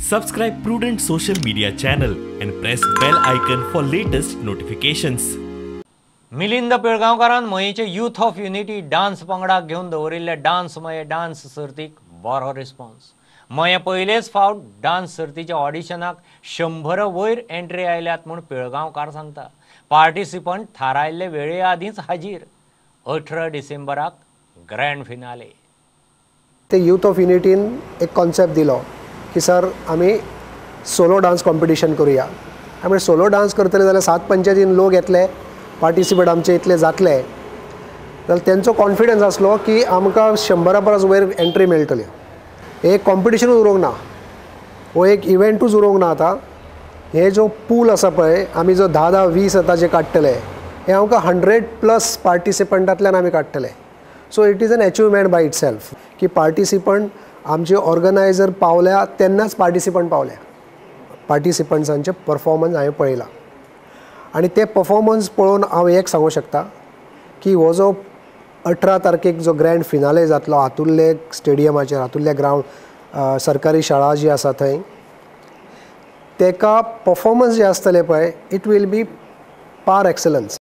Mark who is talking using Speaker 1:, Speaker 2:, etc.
Speaker 1: Subscribe Prudent Social Media channel and press bell icon for latest notifications.
Speaker 2: Milind पिळगांवकारान मयेचे youth of unity dance पंगडाक घेवन दवरिल्ले dance मये dance सर्तीक बरो response. मये पयलेच फावट डान्स सर्तीच्या ऑडिशनाक 100 वयर एंट्री आयल्यात म्हूण पिळगांवकार सांगता. पार्टिसिपंट थारायल्ले वेळे आदींच हाजीर. 18 डिसेंबराक ग्रँड फिनाले.
Speaker 3: ते यूथ ऑफ युनिटीन एक कॉन्सेप्ट दिलो की सर आमी सोलो डान्स कॉम्पिटिशन करूया. आमी सोलो डान्स करतले जाल्यार 7 पंचायतीन लोक येतले, पार्टिसिपंट आमचे इतले जातले, जाल्यार तेंचो कॉन्फिडन्स आसलो की आमकां 100 परस वयर एंट्री मेळटली. एक कॉम्पिटिशनूच उरोंक ना, हो एक इव्हेंटूच उरोंक ना. आतां हे जो पूल आसा पळय, आमी जो 10 10 20 आतां जे काडटले, हे आमकां 100+ पार्टिसिपंटांतल्यान आमी काडटले. So it is an achievement by itself की पार्टिसिपंट आमचे ऑर्गनायझर पावल्या तेन्नाच पार्टिसिपंट पावल्या. पार्टिसिपंट्सांचे परफॉर्मन्स हांवें पळयला आनी ते परफॉर्मन्स पळोवन हांव एक सांगूं शकता की हो जो 18 तारखेक जो ग्रँड फिनाले जातलो हातुल्ले स्टेडियमाचेर, हातुल्ले ग्रावंड सरकारी शाळा जी आसा थंय, तेका परफॉर्मन्स जे आसतले पळय, it will be par excellence.